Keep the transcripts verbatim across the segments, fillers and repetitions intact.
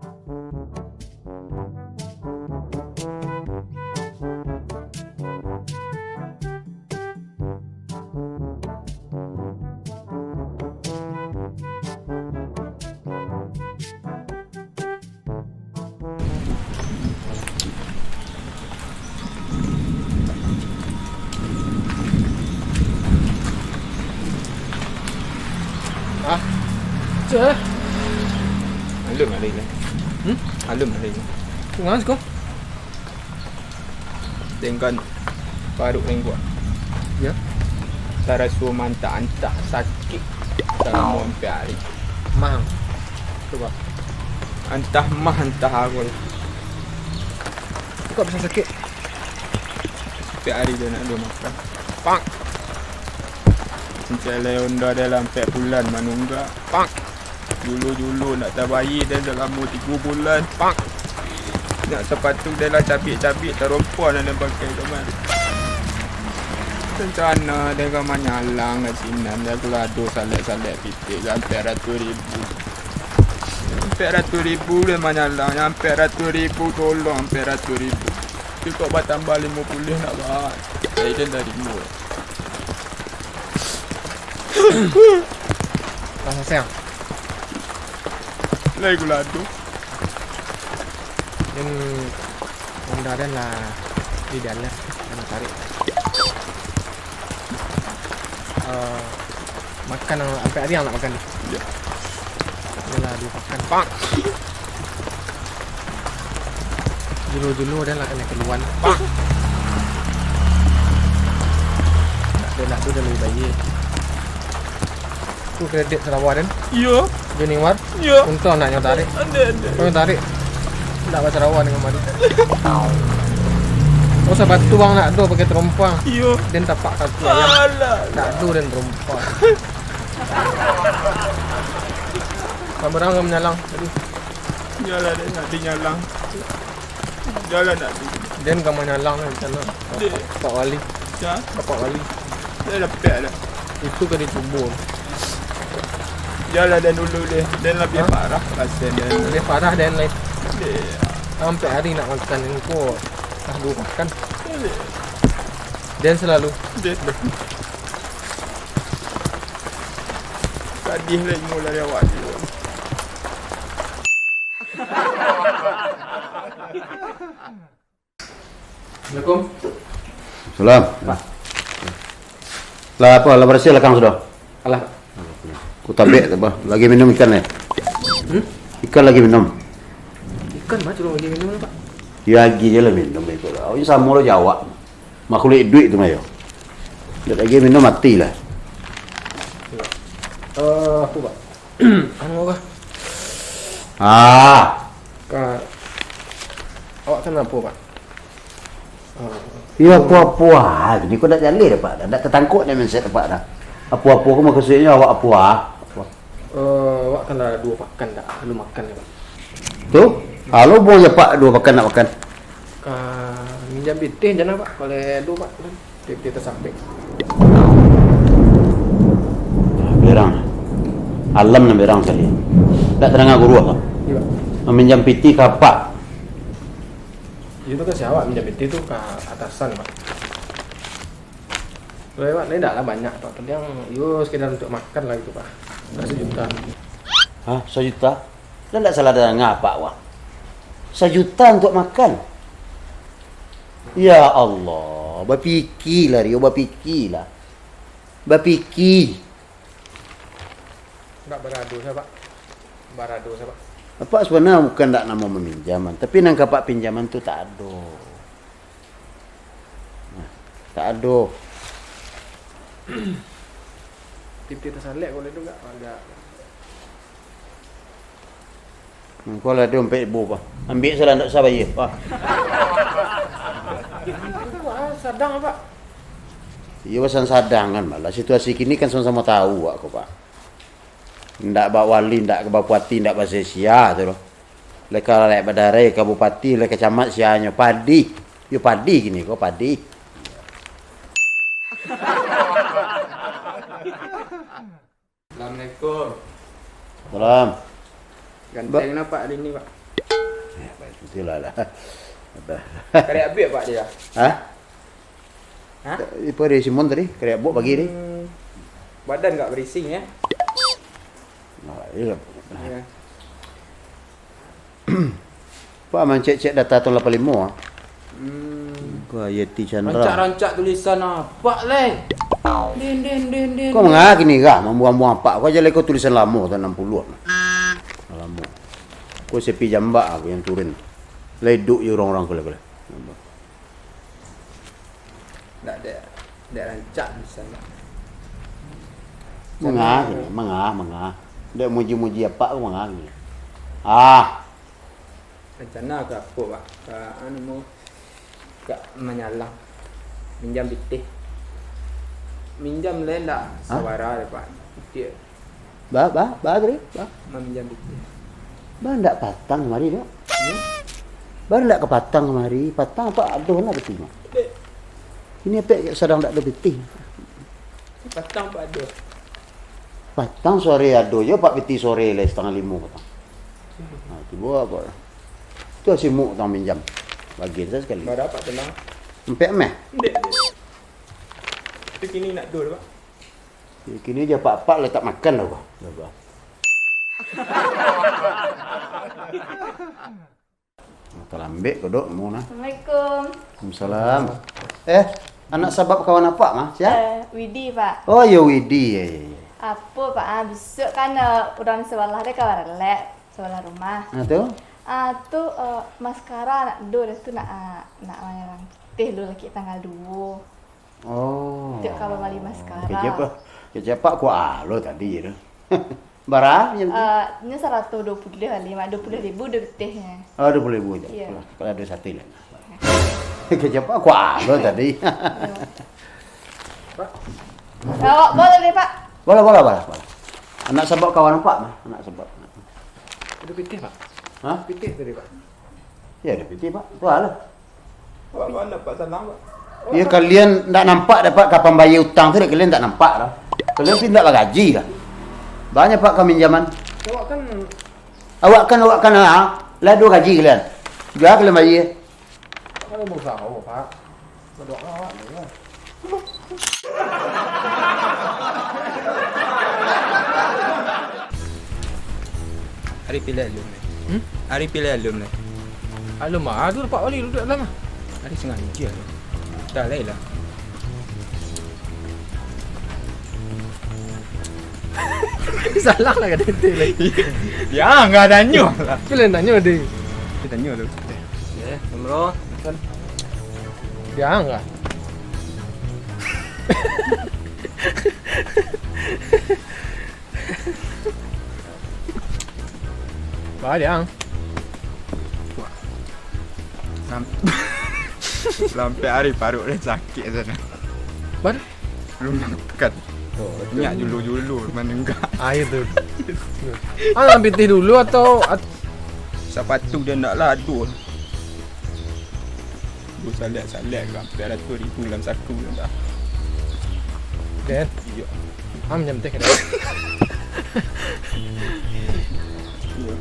Ah. Ceh. Alun, alun. Hmm? Alun, alun. Tunggu, siko. Dengkan paruik lengkuak. Ya. Taraso mantah-antah sakik salamo ampek ari. Mah. Cubo. Antah mah, antah apo lah. Kok bisa sakik? Ampek ari den ndak ado makan. Pak. Mencalai onda dalam ampek bulan manunggak. Pak. Julo-julo ndak tabayia den salamo tigo bulan. Pak. Ndak sapatu den lah cabiak-cabiak tarompa nan den pakai kamari. Rencana den ka manyalang ka sinan, den ka lado salek-salek pitik ka ampek ratuih ribu. Ampek ratuih ribu den manyalang, ampek ratuih ribu, tolong ampek ratuih ribu. Cukuik batambah limo puluah nak, Bah. Jadi den tarimo. Rasa sayang. Lai gulado. Yang Honda den lah di dalam, den tarik. Eh, makan ampek ari nak makan. Yo. Yolah, duo pakan. Pak. Julo-julo den lah kanai kalua. Pak. Nak den, nak tu den labiah bayia. Tu kredit Sarawak den. Iyo. Junior. Iyo. Untuang nak nyo tarik. Ado, ado. Kau tarik. Ndak basarawa dengan mari. Oh, sabatu bang nak tu pakai terompang. Iyo. Den tapak kaki ayam. Alah. Ndak tu den terompang. Sabarang ka manyalang tadi. Iyolah, den nak dinyalang. Jalan nak tu. Den ka manyalang lah di sana. Dek. Pak Wali. Ya? Pak Wali. Dah dapek dah. Itu ka dicubo. Jalan den dulu deh. Den labiah Hah? parah pasien den. Labiah parah den lai. Dek. Ampek ari nak makan ko. Ah, duo pakan. Dek. Den salalu. Dek. Sadih lah inyo dari awak tu. Assalamualaikum. Salam. Pak. Lah apo, lah barasiah lakang sudah? Alah, Pak. Ku tabek tu, Pak. Lagi minum ikan, eh? Hmm? Ikan lagi minum. Ikan mah, cuma lagi minum, Pak. Yo, lagi je lah minum itu lah. Oh, samo lo jo awak. Makhluk iduik tu mah yo. Dak lagi minum, mati lah. Eh, apo, Pak? Anu, Pak. Ah. Ka, awak kan apo, Pak? Ah. Iyo, apo-apo ah. Kini ko dak jaleh dah, Pak. Dak tatangkok dah mindset Pak dah. Apo-apo ko mukasuiknyo awak apo ah? Apo? Eh, awak kan lah duo pakan dak alun makan, Pak. Tu, alo buang je, Pak, duo pakan nak makan. Ka minjam pitih jan lah, Pak. Kalau ado, Pak. Pitih tasapek. Berang. Alam nan berang sakali. Dak tadanga guruah, Pak. Iyo, Pak. Maminjam pitih ka apak. Iyo tu kan si awak minjam pitih tu ka atasan, Pak. Lewat ni dak lah banyak, Pak. Tadi yang, yo, sekedar untuk makan lah gitu, Pak. Dak sajuta. Hah, sajuta? Lah, ndak salah danga apak wah. Sajuta untuak makan. Ya Allah, bapikialah, Rio, bapikialah. Bapiki. Ndak barado sajo, Pak. Barado sajo, Pak. Apak sabananyo bukan ndak namo maminjaman, tapi nan ka apak pinjaman tu tak ado. Nah, tak ado. Titih tasalek kalau itu enggak agak. Engkau lah dompet ibu, Pak. Ambiak salah, ndak usah bayar, Pak. Itu, ah, sadang, Pak. Iyo, pasan sadang kan, malah situasi kini kan samo-samo tahu, Pak, ko, Pak. Ndak bak wali, ndak ka bupati, ndak bak sia-sia tu doh. Lai ka rakyat badarai, ka bupati, lai ka camat, sianyo padi. Yo padi kini ko, padi. Assalamualaikum. Salam. Ganteng nah, Pak, hari ini, Pak. Ya, baik, itulah lah. Karek abih, Pak, dia? Hah? Hah? Ipo dari Simon tadi? Karek abuk pagi tadi? Hmm, badan agak berisi, ya? Nah, iya. Ya. Pak mancek-cek data tahun lapan limo ah. Hmm. Wah, Yeti Chandra. Rancak-rancak tulisan apak, leh. Din, din, din, din. Kau mangah kini kah? Mambuang-buang apak. Kau aja leko tulisan lamo tahun enam puluh ah. Lamo. Kau sepi jambak aku yang turun. Lah iduik je orang-orang kau lah, kau lah. Ndak ada, ndak rancak tulisan, Pak. Mangah kini, mangah, mangah. Dek muji-muji apak ko mangah kini. Ah. Rencana ka apo, Pak? Ka, anu, mau ka manyalang. Minjam pitih. Minjam lai ndak? Hah? Sawara lai, Pak. Pitih. Ba, ba, ba tadi, ba. Maminjam pitih. Ba ndak patang kamari, Dok? Hmm? Ba ndak ka patang kamari, patang apak ado lah pitih, Mak. Dek. Kini apak sadang ndak ado pitih. Patang apak ado. Patang sore ado juo, apak pitih sore lai satangah limo patang. Nah, tibo apak. Tu si Muk tang minjam. Bagian sajo sakali. Bara apak tulang? Ampek meh. Dek, dek. Tapi kini ndak ado, Pak. Kini apak-apak lah tak makan dah, bah. Dah, bah. Talambek ko, Dok, mau nah. Assalamualaikum. Waalaikumsalam. Eh, anak sabab kawan apak mah, sia? Eh, Widi, Pak. Oh, yo Widi, ya, ya, ya. Apo, Pak, ah, bisuak kan, eh, urang di sabalah dek ka baralek, sabalah rumah. Ah, tu? Ah, tu, eh, maskara nak do dah tu nak, ah, nak manyalang pitih lu laki tanggal duo. Oh. Tiok ka babali maskara. Kecek apak, kecek apak kuah lo tadi tu. Bara? Eh, nyo saratus duo puluah kali, Mak, duo puluah ribu duo pitihnyo. Oh, duo puluah ribu je. Iyo. Kalau, kalau ado satu lah. Kecek apak kuah lo tadi. Iyo. Pak. Awak boleh deh, Pak. Boleh, boleh, boleh, boleh. Anak sabab kawan apak mah, anak sabab. Ado pitih, Pak? Hah? Pitih tadi, Pak. Ya, ado pitih, Pak. Kuah lo. Awak, awak nampak salah, Pak. Iyo, kalian ndak nampak dek apak ka pambayia utang tu, dek kalian ndak nampak doh. Kalian tu ndak bagaji doh. Banyak apak ka minjaman. Awak kan, awak kan, awak kan, ah, lah duo gaji kalian. Juo kalian bayia. Awak kan bausaho, Pak. Badoa awak ni lah. Ari pilih alun lai. Hmm? Ari pilih alun lai. Alun mah tu dapat bali duduak dalam ah. Ari sangaja tu. Tak lain lah. Salah lah kata tu lai. Ya, nggak ada nyo lah. Kalian tanya deh. Kita tanya tu. Ya, nomor. Kan. Diang lah. Bah, Diang. Lam-, sampai ari paruik dia sakik sana. Bah? Belum makan. Oh, minyak julu-julu, manunggak. Ah, itu. Ah, nak pitih dulu atau at- Sapatu dia ndak lah aduh. Gue salek-salek ke, hampir ratus ribu dalam saku tu dah. Kan? Iya. Ah, minjam teh kan? Iya.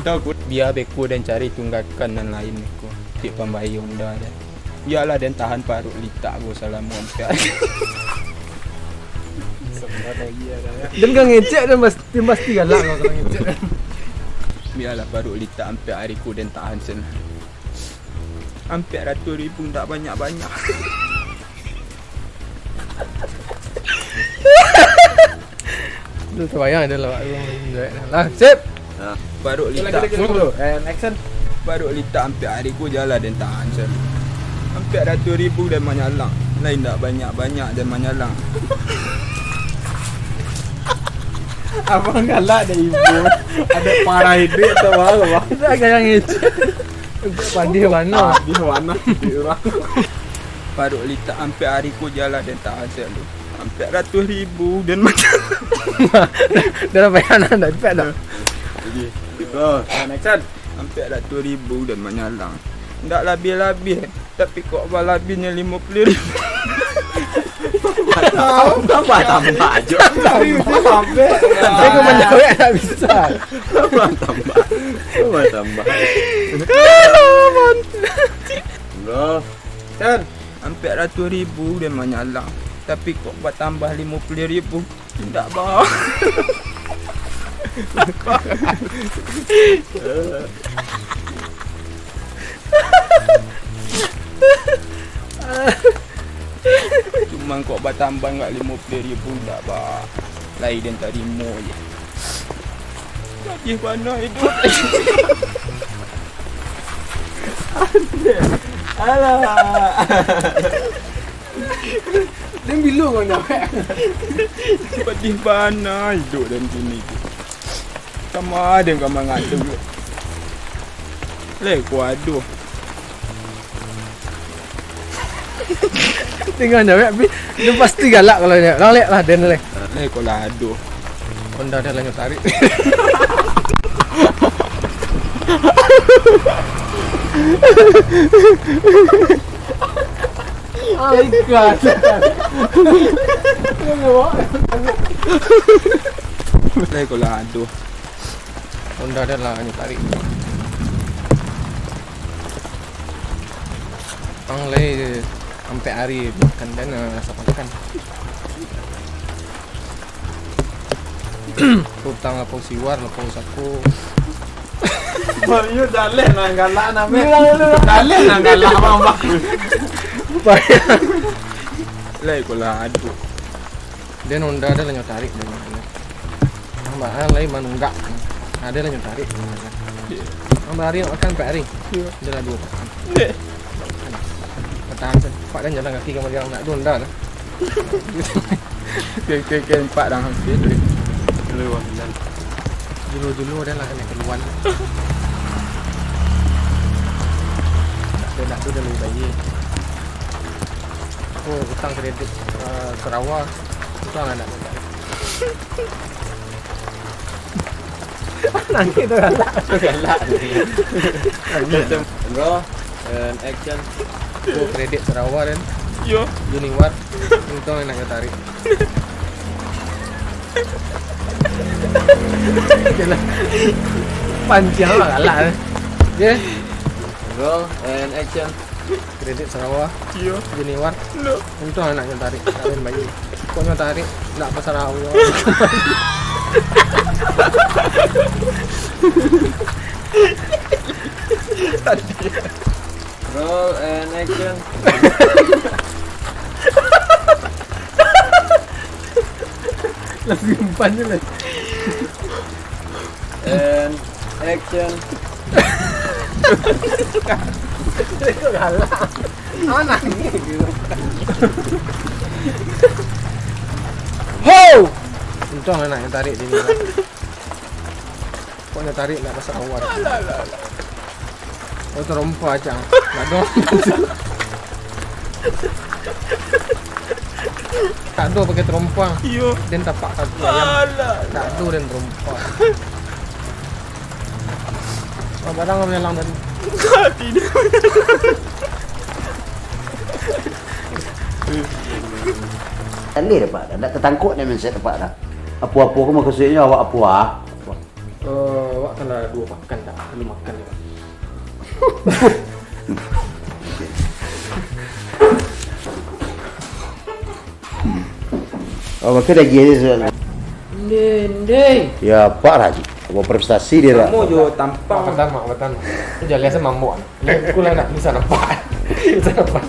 Tahu ku. Biar beko dan cari tunggakan nan lain beko. Cik pambayar Honda dia. Biarlah den tahan paruik litak ko salamo ampek ari. Sebenarnya iya dah, ya. Den ka ngecek, den pas-, den pasti galak kalau, kalau ngecek. Biarlah paruik litak ampek ari ko den tahan sen. Ampek ratus ribu ndak banyak-banyak. Tu terbayang ada lah, Pak. Lah, sip. Ha. Paruik litak. Kira-kira dulu. And action. Paruik litak ampek ari ko jalan den tahan, sir. Ampek ratus ribu den manyalang. Lain ndak banyak-banyak den manyalang. Abang galak dek ibu. Ada parah iduik atau apa, Bang? Dah kayak itu. Pandai mana? Pandai mana? Paruik litak ampek ari ko jalan den tahan, sir. Ampek ratus ribu den macam. Dah lah, payah nak dapat dah. Jadi, go. Next one. Ampek ratus ribu den manyalang. Ndak labih-labih, tapi kok balabihnyo limo puluah ribu. Tambah-tambah aja. Dia kok manjawab tak bisa. Tambah-tambah. Tambah-tambah. Bro. Kan? Ampek ratuih ribu den manyalang. Tapi kok batambah limo puluah ribu? Indak, Bang. Cuman kok batambah agak limo puluah ribu, indak, Bang. Lai den tarimo je. Sadih bana iduik. Alah. Den bilo kau nak. Sadih bana iduik den kini tu. Samo den ka mangadu. Leh, ko aduh. Tengah jawab, tapi dia pasti galak kalau dia. Lah, lek lah, den leh. Leh, ko lah aduh. Honda dia lanjut tarik. Ah, ikhlas. Leh, ko lah aduh. Honda dia lah lanjut tarik. Ang lai ampek ari makan dan, eh, rasa makan. Utang lapau siwar, lapau saku. Yo, jaleh nan galak, nan, Mek. Jaleh nan galak, Bang, Bang. Lai ko lah aduh. Den Honda den lanyo tarik, den. Ang baa lai manunggak. Nah, den lanyo tarik. Ang baa ari nak makan, ampek ari. Iyo. Den lah duo pakan. Dek. Batahan tu. Pak den jalan kaki ka Magang, nak Honda lah. Oke, oke, oke, empat dah. Oke, oke. Dulu, Bang, jalan. Dulu-dulu dah lah kena keluar. Tak ada, tak ada, dah lebih baik. Oh, utang kredit, eh, Sarawak. Utang anak. Nangis tu galak. Galak. Bro, and action. Ko kredit Sarawak den. Yo. Uniwar. Untung enak ka tarik. Pancing lah galak, eh. Oke. Bro, and action. Kredit Sarawak. Iyo. Uniwar. No. Untung anak nyo tarik. Kawin bayi. Kok nyo tarik? Nak pasal awak. Roll and action. Langsung umpan je lah. And action. Kok galak? Mana ni? Ho! Untung lah nak yang tarik dia ni. Pokoknya tarik nak pasal awal. Alah, alah, alah. Oh, terompa, Cang. Nak dong. Tak ada pakai terompa. Iyo. Den tapak kaki ayam. Alah, alah. Tak ada den terompa. Oh, barang menyalang tadi. Tidak. Alih, Pak. Tak tatangkok ni mindset, Pak, dah. Apo-apo ko maksudnyo awak apo, ah? Eh, awak kan lah duo pakan tak? Belum makan ni, Pak. Oh, maka dah gini soal. Ndeh, ndeh. Ya, Pak Raji. Apa prestasi dia, Pak? Samo jo tampang. Mak Batan, Mak Batan. Jaleh sama mambok. Lain ku lah nak bisa nampak. Bisa nampak.